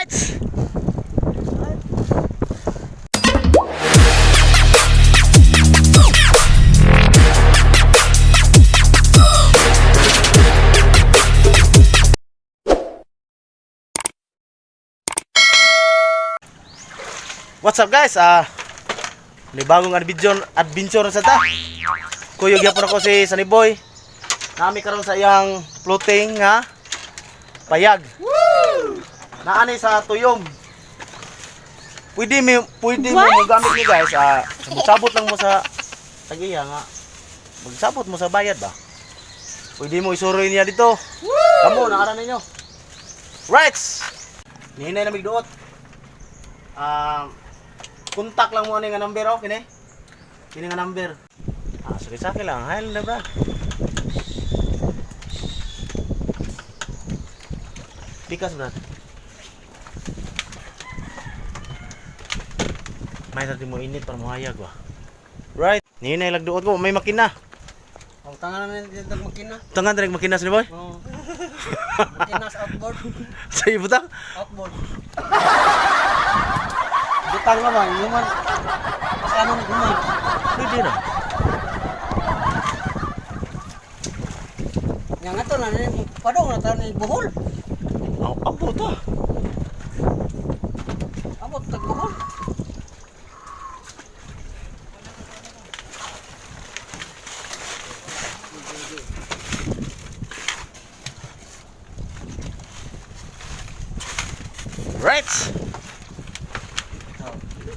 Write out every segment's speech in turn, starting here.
Right! What's up, guys? May bagong adventure adventure na sa ta. Kuyog gyapon ako si Sunny Boy. Nami karon sa iyang floating nga payag. Naani sa tuyom. Pwede mo mogamit ni, guys. Sabot lang mo sa tag-iya nga. Magsabot mo sa bayad ba? Pwede mo isuroy niya dito. Kamo naara ninyo. Right. Nihinay na migduot. Kontak lang mo ani nga number, oh, kini. Kini nga number. Sige, sa akin lang. Hayal na, bra. Pikas, brad. May tati mo init para mohayag ba. Right. Nihinay lagduot ko, may makina. Ang tanga na nito makina. Tangan direk makina sini, boy. Oo. Makina sa outboard. Sa ibutang. Outboard. Butang naman, human. Sa anong human? Pwede na. Nga nga to na ni padong na tayo ni buhol. Aw, abot ah. Abot tag buhol. Right.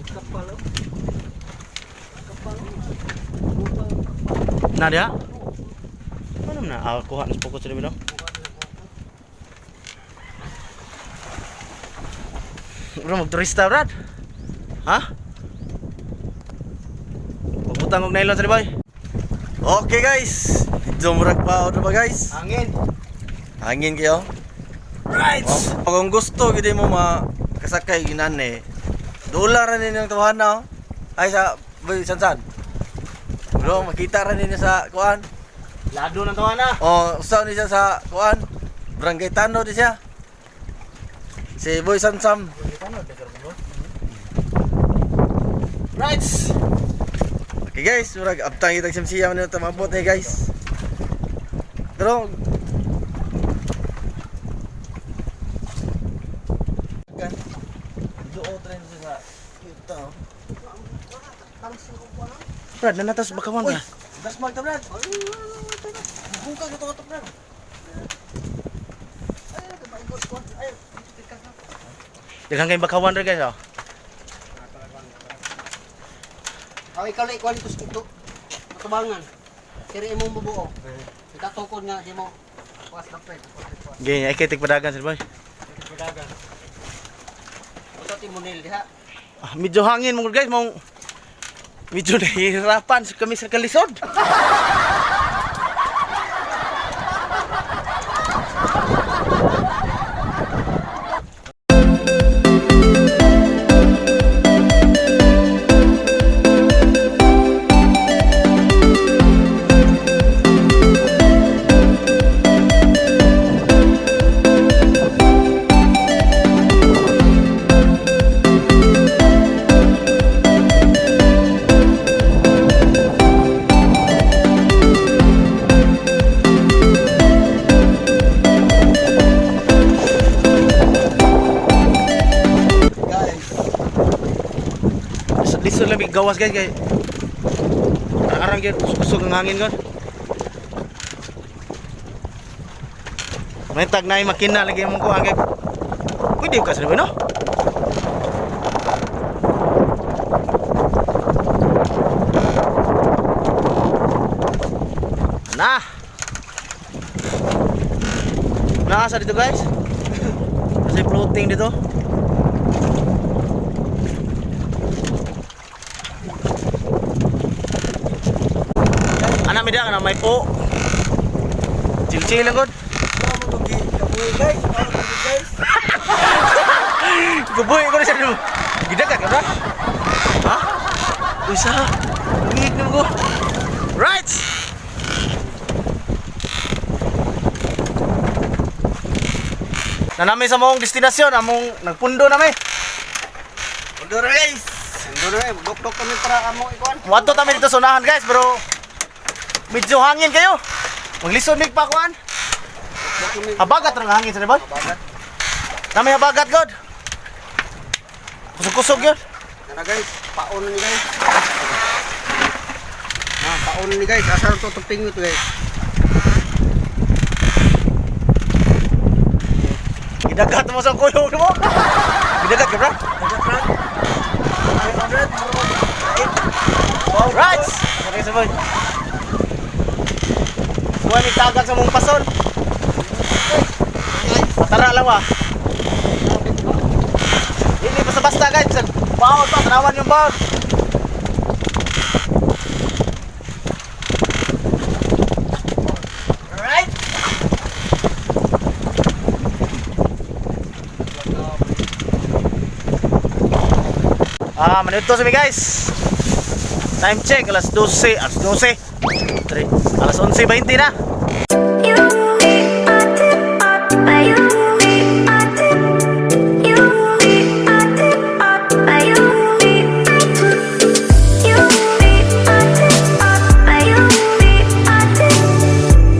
Kapal oh. Kapal oh. Na dia. Ano na? Kuha na sa pukot sa no? Bro, magturista, brad. Ha? Pagbutang og nylon sa boy. Okay guys, medyo murag pa ba, guys? Angin. Hangin kayo. Right. Oh, kung gusto gid mo makasakay ginani. Dola ra ninyo ang tawhana oh. Ay sa boy sansan. Bro, makita ra ninyo sa kuan. Lado ng tawana. Oh, usaw ni siya sa kuan. Barangay Tano di siya. Si Boy Sansam. Right. Okay guys, murag abtang itag simsiya man nito mabot ni guys. Pero kan duot rin siya sa kita. Oh. Brad, nanatas bakawan Uy, ka. dasmag ta, brad. Bungkag ito kato, brad. Daghang kay bakawan ra, guys, oh. Aw ikaw lang ikuha dito sa ito. Matubangan. Kiri imong bubuo. Ikatukod nga di mo. Kuwas na pre. Gay, ay kay tigpadagan sir boy. Padagan. Usa ti munil diha. Medyo hangin mo, guys, mong medyo nahihirapan kami sa kalisod. Guys, Lisod lang gawas, guys, kay arang gyud usog ang hangin god. May tag na makina lagi mong kuha kay pwede ka sa, no? Na. Nasa dito, guys. Kasi floating dito. Ana mi na may po. Chill chill lang god. kabuhi guys, guys. Guboy ko na siya mo. Gidagat ka ba? Ha? Uy sa. Ngig na mo ko. Right. Na nami sa mong destinasyon, among nagpundo nami. Pundo ra, guys. Ando na eh, dok-dok kami para amo ikuan. Wadto kami dito sa unahan, guys, pero medyo hangin kayo. Maglisod mig pakuan. Dok kami. Habagat ra nga hangin sa boy. Habagat. Nami habagat god. Kusog-kusog yun. Tara guys, paon ni guys. Ah, paon ni guys. Asa to tuping ito guys. Gidagat mo sa kuyog mo. Gidagat ka, bro? Dagat ra. 500. Right! Okay, sa boy. Kuha ni tagak sa mong pason. Patara lang ah. Hindi basta-basta guys. Bawon pa, tanawan yung bawon. Alright. Ah, manito sa mi guys. Time check, alas 12, alas 12. 3, alas 11:20 na. You are tip up, you are tip, you are tip up, you are tip, you are tip up, you are tip,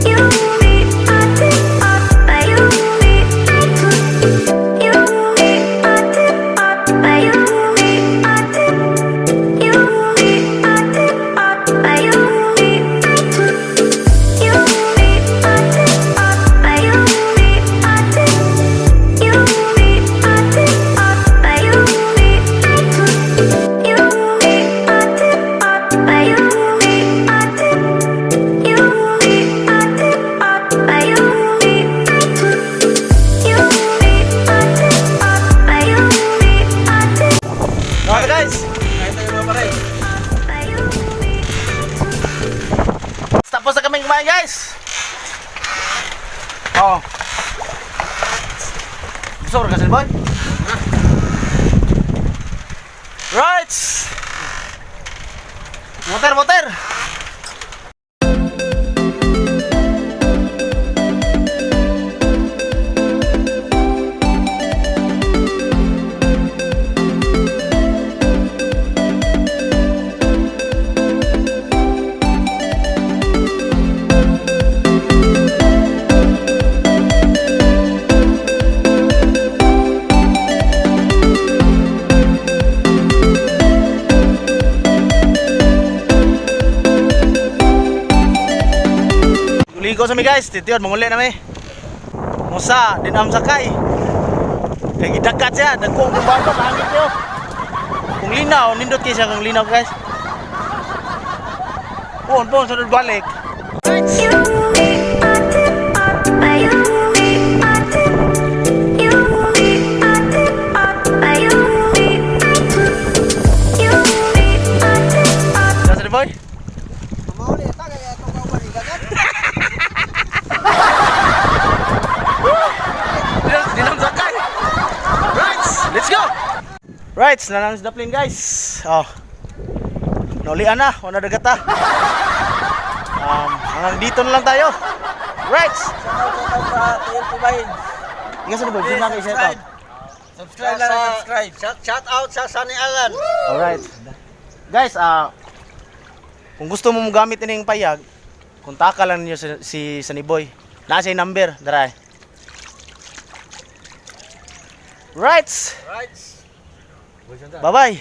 you are tip up, you are tip, you are tip up, you are tip, you are tip up, you are tip. You are tip up, you are tip. You are tip up, you are tip. You are tip up, you are tip. You are tip up, you are tip. You are tip up, you are tip. Okay guys. Kain tayo mga pare. You Tapos na kaming kumain guys. Oh. Gusto ko kasi boy? Right. Water, water. Ligo sa mi guys, titiyon manguli na mi. Musa, dinam sakay. Kay gidagat siya, dagko ang bato hangin yo. Kung linaw, nindot kay siya kung linaw guys. Pon, pon sa balik. You are tip up, you are tip. You are tip up, you are tip. You are tip up. Nasa ni boy? Mauli ta kay atong kauban igagat. Dinam sakay. Right, let's go. Right, nanang sa plane guys. Oh. Naulian na, wala dagata. Hanggang dito na lang tayo. Right. Shout out sa TLP Bahin. Ingat sa boy, sino kayo shout out? Subscribe lang, subscribe. Shout out sa Sunny Alan. Alright. Guys, kung gusto mo gamit ining payag, kontaka lang niyo si Sunny Boy. Nasa yung number, dara. Right. Right. Bye-bye.